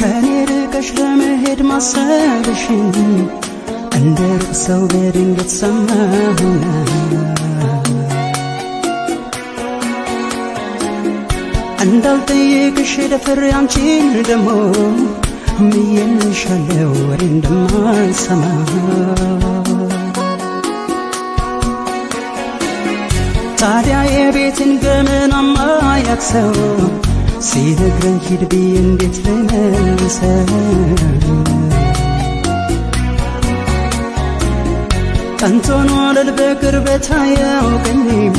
ከኔ ርቀሽ ለመሄድ ማሰብሽን እንደ ሩቅ ሰው በድንገት ሰማሁና እንዳልጠይቅሽ ደፍሬ አንቺን ደሞ ምዬልሻለሁ ወሬ እንደማልሰማ። ታዲያ የቤትን ገመና ማያቅ ሰው ሲነግረኝ ሂድ ብዬ እንዴት ልመልሰው? ቀንቶ ነው በቅርበት አያውቀኝም፣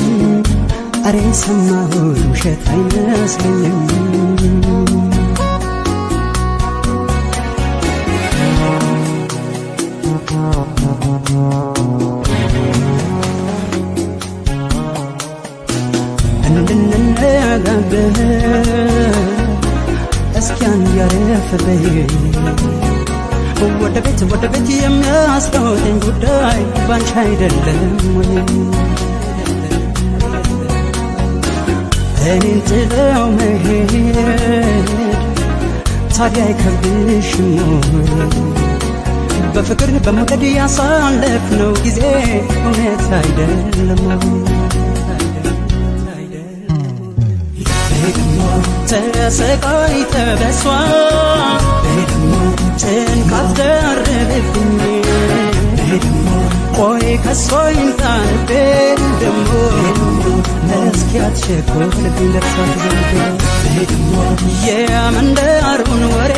አሬ ሰማሁት ውሸት አይመስለኝም። እንድንነጋገር እስኪ አንድ ያረፍ በይ፣ ወደ ቤት ወደ ቤት የሚያስሮጠኝ ጉዳይ ባንቺ አይደለም ወይ? እኔን ጥለው መሄድ ታዲያ አይከብድሽም ወይ? በፍቅር በመውደድ ያሳለፍነው ጊዜ እውነት አይደለም ወይ? ተሰቃይተ በሷ ጭንቃት ደረበብኝ፣ ቆይ ከሷ ይምጣ ልቤ ደሞ እስኪ አትቸኩልብኝ ደርሳ የመንደሩን ወሬ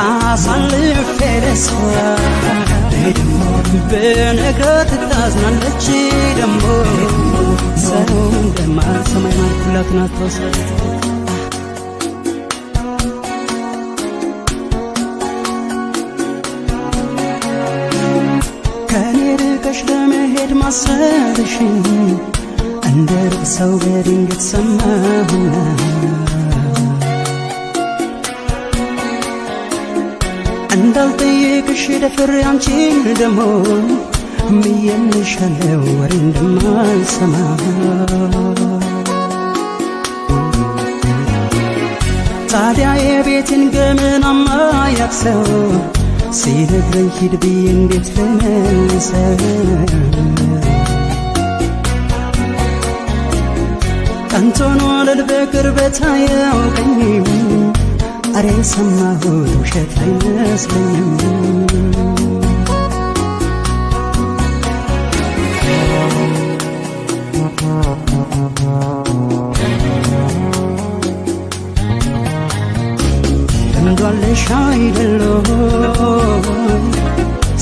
አሳልፌ ለሷ ብነግራት ታዝናለች፣ ደሞ ሰው እንደማልሰማ የማልኩላትን አስታውሳለች። ከኔ ርቀሽ ለመሄድ ማሰብሽን እንደ ሩቅ ሰው በድንገት ሰማሁና እንዳልጠይቅሽ ደፍሬ አንቺን ደሞ ምዬልሻለሁ ወሬ እንደማልሰማ። ታዲያ የቤትን ገመና ማያቅ ሰው ሲነግረኝ ሂድ ብዬ እንዴት ልመልሰው? ቀንቶ ነው በቅርበት አያውቀኝም፣ አሬ ሰማሁት ውሸት አይመስለኝም። ልምዷለሽ አይደሎ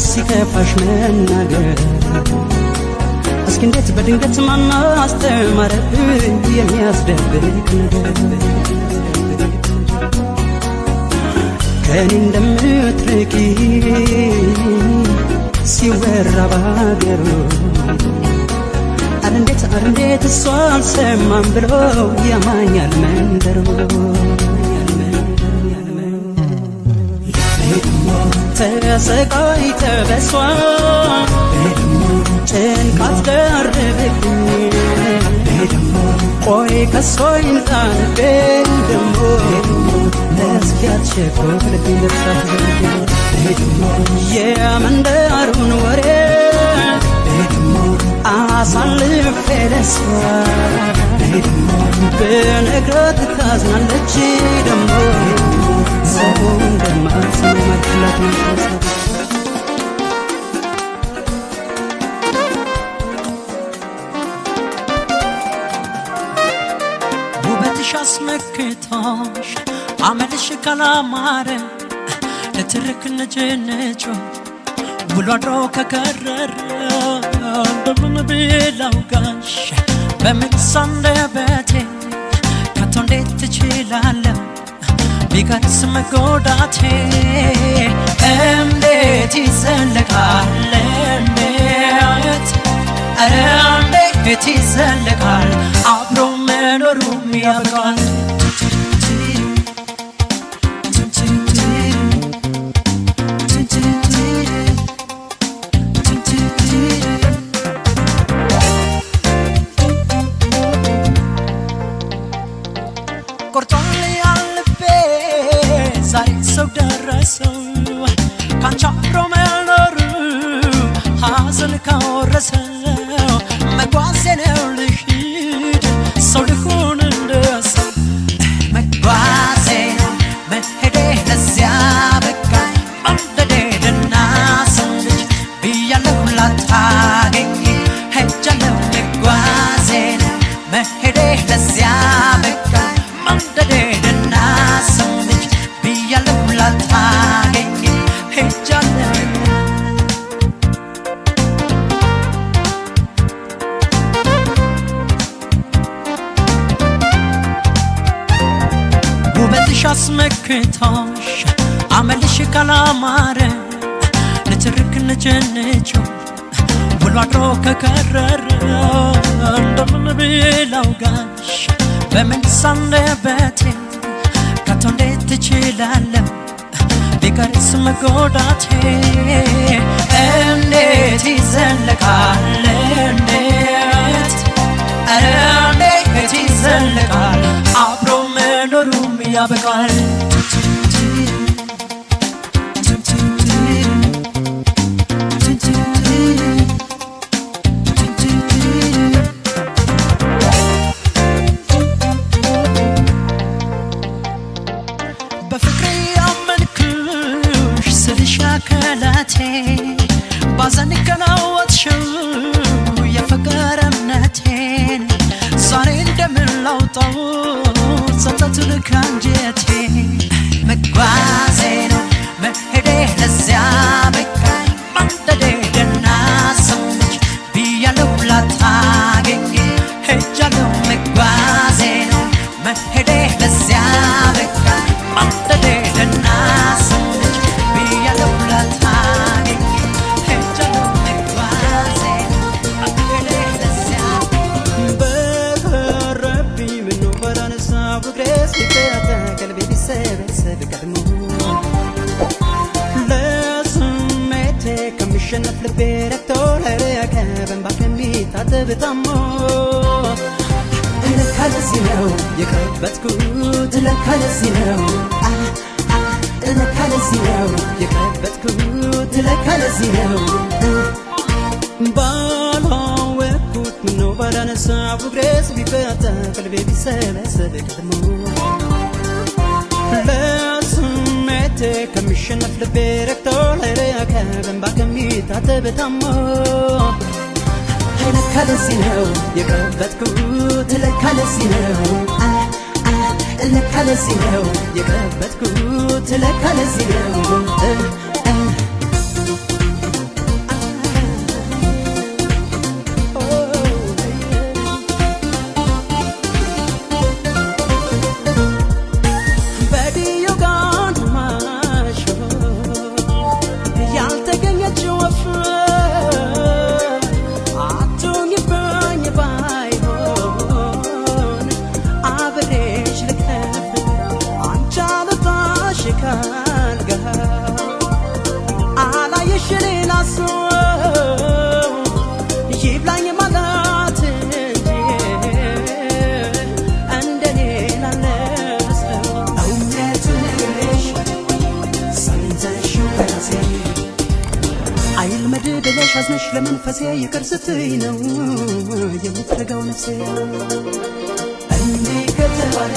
ሲከፋሽ መናገር? እስኪ እንዴት በድንገት ማን አስተማረብኝ የሚያስደብቅ ነገር? ከኔ እንደምትርቂ ሲወራ ባገሩ፣ አረ እንዴት አረ እንዴት እሷ አልሰማም ብሎ ያማኛል መንደሩ። ተሰቃይተ በሷ ጭንቃት ደርብብኝ፣ ቆይ ከሷ ይምጣ ልቤ ደሞ እስኪ አትቸኩልብኝ ደርሳ የመንደሩን ወሬ አሳልፌ ለሷ ብነግራት ታዝናለች፣ ደሞ ሰው እንደማልሰማ የማልኩላት ናት። ውበትሽ አስመክቶሽ አመልሽ ካላማረ፣ ለትርክ ንጭንጩ ውሎ አድሮ ከከረረ፣ በምን ብዬ ላውጋሽ፣ በምን አንደበቴ ከቶ እንዴት ትችላለሁ ቢቀርስ መጎዳቴ? እንዴት ይዘለቃል፣ እንዴት፣ ኧረ እንዴት ይዘለቃል፣ አብሮ መኖሩም ያበቃል። ቆርጦልኛል ልቤ ሰው ደረሰው ካንቺ አብሮ መኖሩ ሐዘን ካወረሰው መጓዜ ነው ልሂድ ሰው ልሁን እንደ ሰው መጓዜ ነው መሄዴ ለዚያ በቃኝ መውደዴ ደህና ሰንብች ብያለሁ ላታገኝ ሄጃለሁ መጓዜ ነው መሄዴ ለዚያ በቃኝ መውደዴ ደህና ሰንብች ብያለሁ ላታገኝ ሄጃለሁ። ውበትሽ አስመክቶሽ አመልሽ ካላማረ ንትርክ ንጭንጩ ውሎ አድሮ ከከረረ እንደምን ብዬ ላውጋሽ በምን ሳንደበቴ ከቶ እንዴት ትችላለሁ ቢቀርስ መጎዳቴ እንዴት ይዘለቃል እንዴት ኧረ እንዴት ይዘለቃል አብሮ መኖሩም ያበቃል። በፍቅሬ ያመንኩሽ ስልሽ አካላቴ ባዘን ከናወጥሽው የፍቅር እምነቴን ዛሬ እንደምን ላውጣው ጸጸቱን ካንጀቴ መጓዜ ነው መሄዴ ለዚያ በቃኝ መውደዴ ደህና ሰንብች ብያለሁ ላታገኝ ሄጃለሁ መጓዜ ነው መሄዴ ለዚያ በቃኝ መውደዴ ደህና ሰንብች ብያለሁ ላታገኝ ሄጃለሁ መጓዜ ነው መሄዴ ለዚያ በቀረብኝ ምነው ባላነሳው እግሬስ ቢፈታ ቀልቤ ቢሰበሰብ ቀድሞ ለስሜቴ ከሚሸነፍ ልቤ ረክቶ ለረከ በእንባ ከሚታጠብ ታሞ ለካ ለዚህ ነው የቀበጥኩት ለካ ለዚህ ነው ለካ ለዚህ ነው የቀበጥኩት ለካ ለዚህ ነው ባላወቅኩት ምነው ባላነሳው እግሬስ ቢፈታ ቀልቤ ቢሰበሰብ ቀድሞ ለስሜቴ ከሚሸነፍ ልቤ ረክቶ ለረከ በእንባ ከሚታጠብ ታሞ ለካ ለዚህ ነው የቀበጥኩት ለካ ለዚህ ነው ለካ ለዚህ ነው የቀበጥኩት ለካ ለዚህ ነው። በዲዮጋን ማሾ ያልተገኘች ወፍ አትሁኝብኝ ባይሆን አብሬሽ ልከፍ አንቺ አልወጣሽ ካልጋ አላየሽ ሌላ ሰው ይብላኝ ማለት እንጂ እንደኔ ላለ ሰው እውነቱን ነግሬሽ ሰምተሽው ከራሴ አይልመድ ብለሽ አዝነሽ ለመንፈሴ ይቅር ስትይ ነው የምትረጋው ነፍሴ እንዲህ ከተባለ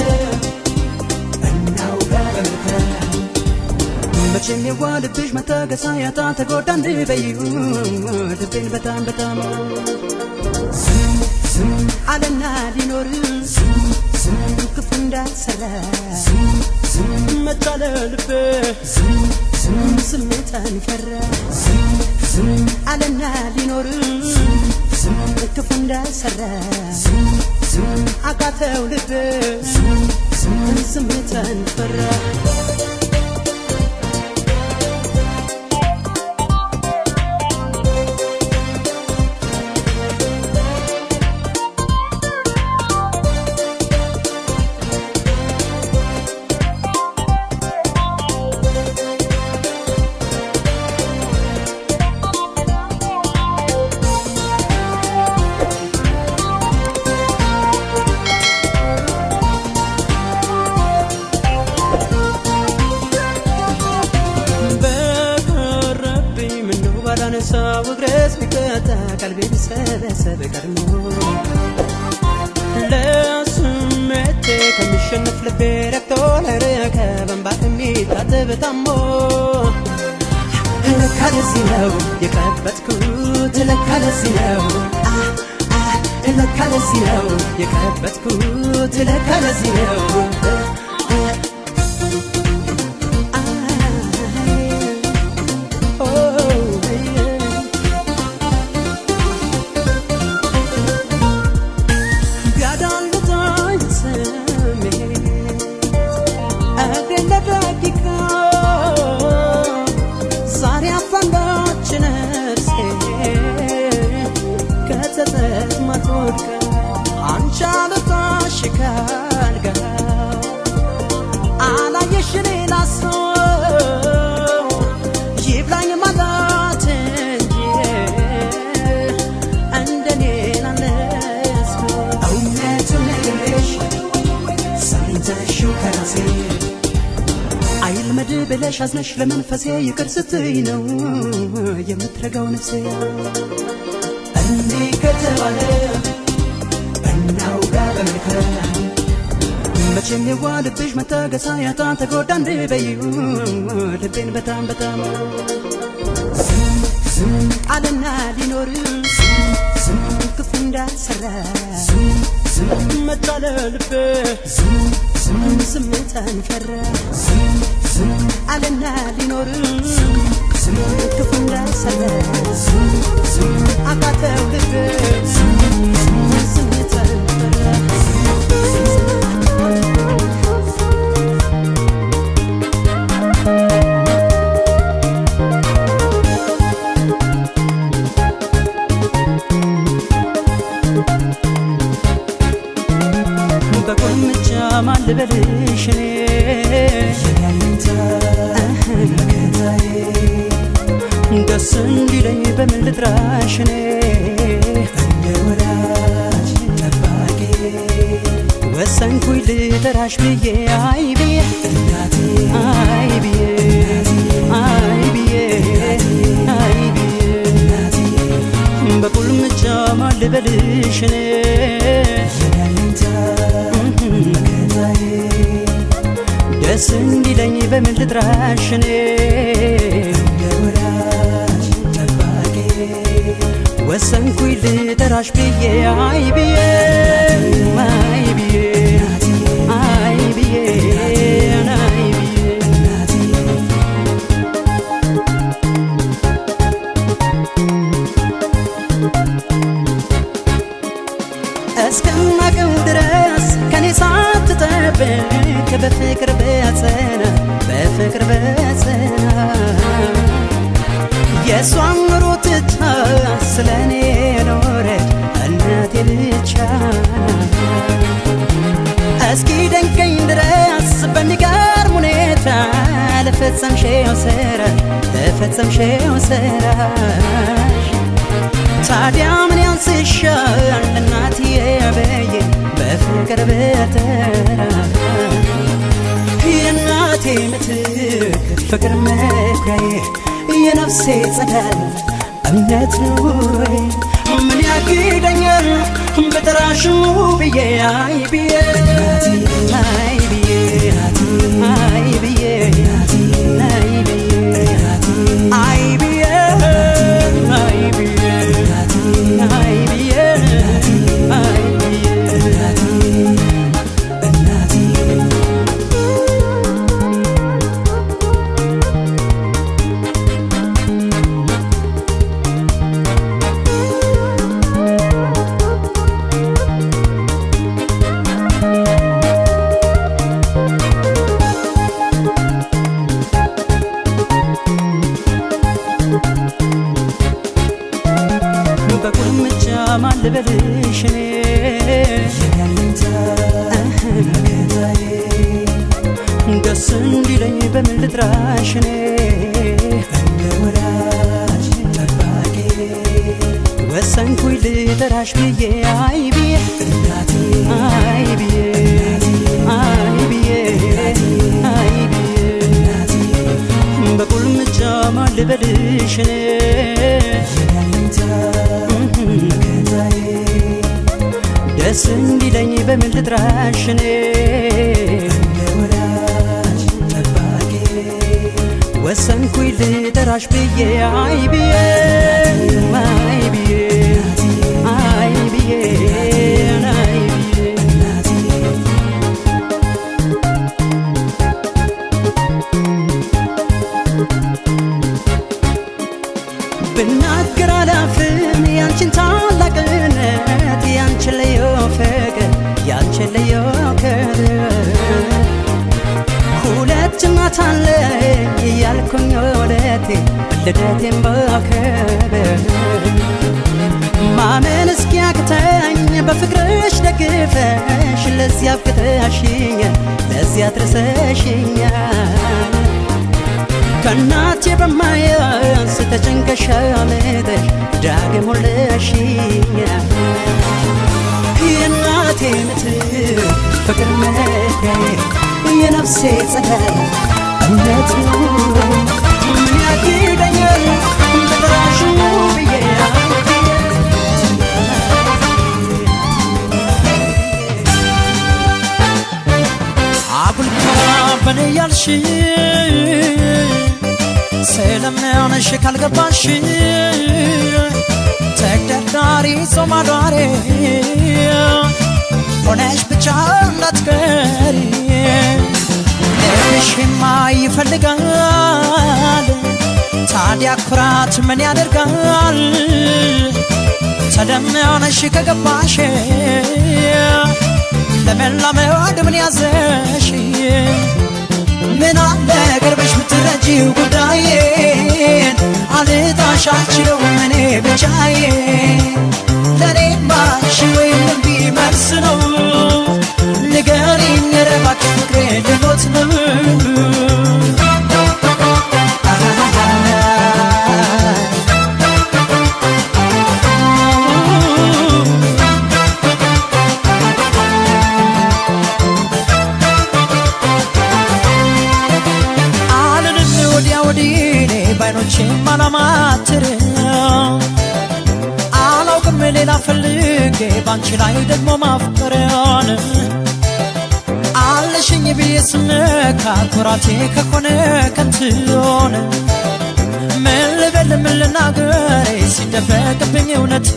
እናውጋ በመልካም መቼም የዋህ ልብሽ መታገስ ያጣ ተጎዳ እንበይው ልቤን በጣም በጣም ዝም ዝም አለና ሊኖር ዝም ዝም ክፉ እንዳልሰራ ዝም ዝም መጣለ ልቤ ዝም ዝም ዝምታን ፈራ ዝም ዝም አለና ሊኖር ዝም ዝም ክፉ እንዳልሰራ ዝም ዝም አቃተው ልቤ ዝም ዝም ዝምታን ፈራ። ቀልቤ ቢሰበሰብ ቀድሞ ለስሜቴ ከሚሸነፍ ልቤ ረክቶ ለረከ በእንባ ከሚታጠብ ታሞ ለካ ለዚህ ነው የቀበጥኩት፣ ለካ ለዚህ ነው፣ ለካ ለዚህ ነው የቀበጥኩት፣ ለካ ለዚህ ነው። ቢያዳልጠኝ ስሜት እግሬን ለደቂቃ ዛሬ አፈንዳች ነፍሴ ከጸጸት ማትወድቀ አንቺ አልወጣሽ ካልጋ አላየሽ ሌላ ሰው ይብላኝ ማለት እንጂ እንደኔ ላለ ሰው እውነቱን ነግሬሽ ሰምተሽው ከራሴ አይልመድ ብለሽ አዝነሽ ለመንፈሴ ይቅር ስትይ ነው የምትረጋው ነፍሴ። እንዲህ ከተባለ እናውጋ በመልካም መቼም የዋ ልብሽ መታገሳ ያጣ ተጎዳ እንዴ በይው ልቤን በጣም በጣም። ዝም ዝም አለና ሊኖር ዝም ዝም ክፉ እንዳልሰራ ዝም ዝም መቻለ ልቤ ዝም ዝም ዝምታን ፈራ ዝም ዝም አለና ሊኖር ዝም ዝም ክፉ እንዳልሰራ ዝም ዝም አቃተው ልቤ ዝም ዝም ዝምታን ፈራ። በቁልምጫ ማን ልበልሽ እኔ የኔ አለኝታ መከታዬ፣ ደስ እንዲለኝ በምን ልጥራሽ እኔ እንደ ወዳጅ ጠባቂ ወሰንኩኝ ልጠራሽ ብዬ አይ ብዬ እናቴ አይ ብዬ አይ ብዬ አይ ብዬ እናቴ በቁልምጫ ማን ልበልሽ እኔ የኔ አለኝታ መከታዬ፣ ደስ እንዲለኝ በምን ልጥራሽ እኔ እንደ ወዳጅ ጠባቂ ወሰንኩኝ ልጠራሽ ብዬ አይ ብዬ አይ ብዬ አይ ብዬ አይ ብዬ እናቴ እስከማቀው ድረስ ከኔ ሳትጠብቅ በፍቅር በጸና በፍቅር በጸና የእሷን ኑሮ ትታ ስለኔ ኖረች እናቴ ብቻ። እስኪ ደንቀኝ ድረስ በሚገርም ሁኔታ ለፈጸምሽው ስራ ለፈጸምሽው ስራሽ ታዲያ ምን ያንስሻል እናትዬ በዬ በፍቅር በተራ የእናቴ ምትክ ፍቅር መኩሪያዬ የነፍሴ ጸዳል እምነት ኑሮዬ ምን ያግደኛል በጠራሽ ብዬ አይ ብዬ አይ ብዬ አይ ብዬ አይ ብዬ አይ ብዬ አይ ብዬ አይ ብዬ አይ ብዬ እናቴ በቁልምጫ ማን ልበልሽ እኔ የኔ አለኝታ መከታዬ፣ ደስ እንዲለኝ በምን ልጥራሽ እኔ እንደ ወዳጅ ጠባቂ ወሰንኩኝ ልጠራሽ ብዬ አይ ብዬ እናቴ አይ ብዬ አይ ብዬ አይ ብዬ እናቴ በቁልምጫ ማን ልበልሽ እኔ የኔ አለኝታ ደስ እንዲለኝ በምን ልጥራሽ እኔ እንደ ወዳጅ ጠባቂ ወሰንኩኝ ልጠራሽ ብዬ አይ ብዬ አይ ብዬ አይ ብዬ አይ ብዬ እናትዬ ብናገር አላፍርም ያንቺን ታላቅነት ያንቺን ልዩ ፍቅር ያንቺን ልዩ ክብር ሁለት እናት አለኝ እያልኩኝ ወለቴ ልደቴን በክብር ማመን እስኪያቅተኝ በፍቅርሽ ደግፈሽ ለዚያ አብቅተሽኛል ለዚያ አድርሰሽኛል ከእናቴ በማያንስ ተጨንቀሽ አምጠሽ ዳግም ወለድሽኛል የእናቴ ምትክ ፍቅር መኩሪያዬ የነፍሴ ጸዳል እምነቱ ምን ያግደኛል ብጠራሽ ብዬ አጉል በኔ ያልሽ ስለምንሽ ካልገባሽ ተግዳዳሪ ጾም አዳሪ ሆነሽ ብቻ እንዳትቀሪ ልብሽማ ይፈልጋል ታዲያ ኩራት ምን ያደርጋል ተለምነሽ ከገባሽ ለመላመድ ምን ያዘሽ ምን አለ ቅርበሽ ብትረጂው ጉዳዬን አልጣሽ አልችለውም እኔ ብቻዬን ለእኔማ እሺ ወይም እምቢ መልስ ነው ንገሪኝ ኧረ እባክሽ ፍቅሬ ልሞት ነው አልልም ወዲያ ወዲህ እኔ ባይኖቼም አላማትርም አላውቅም ሌላ ፈልጌ ባንቺ ላይ ደግሞ ማፍቀርን አለሽኝ ብዬ ስመካ ኩራቴ ከሆነ ከንቱን ምን ልበል ምን ልናገር ሲደበቅብኝ እውነት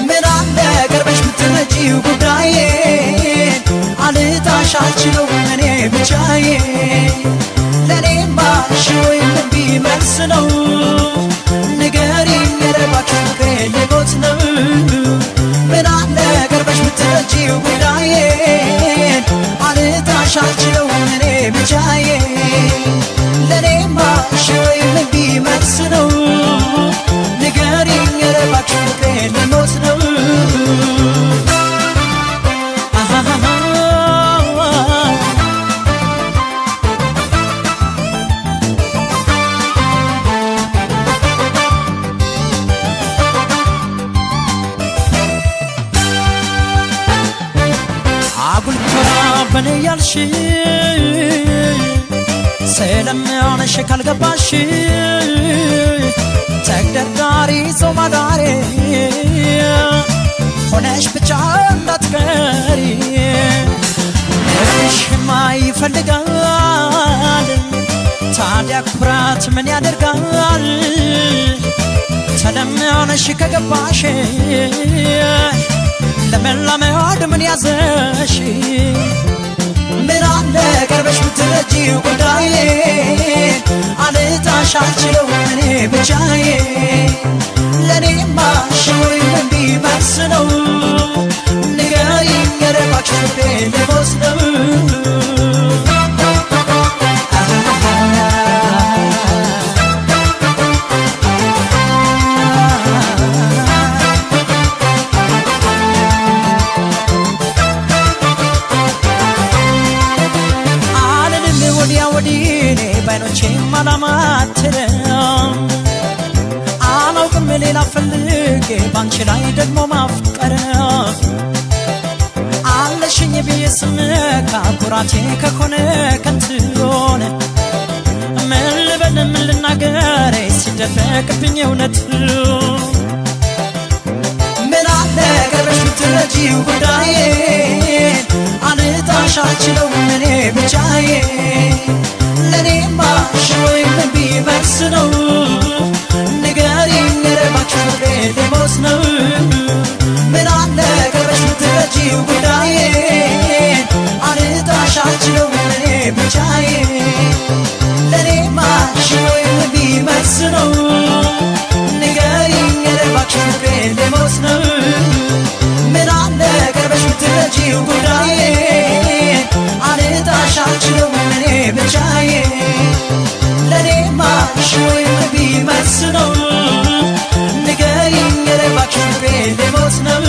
ምን አለ ቀርበሽ ብትረጂው ጉዳዬን አልጣሽ አልችለውም እኔ ብቻዬን ለእኔማ እሺ ወይም እምቢ መልስ ነው ንገሪኝ ኧረ እባክሽ ፍቅሬ ልሞት ነው ምን አለ ቀርበሽ ብትረጂው ጉዳዬን አልጣሽ አልችለውም እኔ ብቻዬን ለእኔማ እሺ ወይም እምቢ መልስ ነው ንገሪኝ ኧረ እባክሽ ፍቅሬ ልሞት ነው አጉል ኮራ በኔ ያልሽ ስለምንሽ ካልገባሽ ተግደርዳሪ ጾም አዳሪ ሆነሽ ብቻ እንዳትቀሪ ልብሽማ ይፈልጋል ታዲያ ኩራት ምን ያደርጋል ተለምነሽ ከገባሽ ለመላመድ ምን ያዘሽ ምን አለ ቀርበሽ ብትረጂው ጉዳዬን አልጣሽ አልችለውም እኔ ብቻዬን ለእኔማ እሺ ወይም እምቢ መልስ ነው ንገሪኝ ኧረ እባክሽ ፍቅሬ ልሞት ነው አልልም ወዲያ ወዲህ እኔ ባይኖቼም አላማትርም አላውቅም ሌላ ፈልጌ ባንቺ ላይ ደግሞ ማፍቀር አለሽኝ ብዬ ስመካ ኩራቴ ከሆነ ከንቱን ምን ልበል ምን ልናገር ሲደበቅብኝ እውነት ምን አለ ቀርበሽ ብትረጂው ጉዳዬን አልጣሽ አልችለውም እኔ ብቻዬን። ለእኔማ እሺ ወይም እምቢ መልስ ነው፣ ንገሪኝ ኧረ እባክሽ ፍቅሬ ልሞት ነው። ምን አለ ቀርበሽ ብትረጂው ጉዳዬን አልጣሽ አልችለውም እኔ ብቻዬን። ለእኔማ እሺ ወይም እምቢ መልስ ነው፣ ንገሪኝ ኧረ እባክሽ ፍቅሬ ልሞት ነው። ምን አለ ቀርበሽ ብትረጂው ጉዳዬን አልጣሽ አልችለውም እኔ ብቻዬን። ለእኔማ እሺ ወይም እምቢ መልስ ነው፣ ንገሪኝ ኧረ እባክሽ ፍቅሬ ልሞት ነው።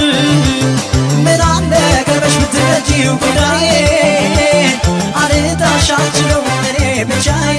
ምን አለ ቀርበሽ ብትረጂው ጉዳዬን አልጣሽ አልችለውም እኔ ብቻዬን።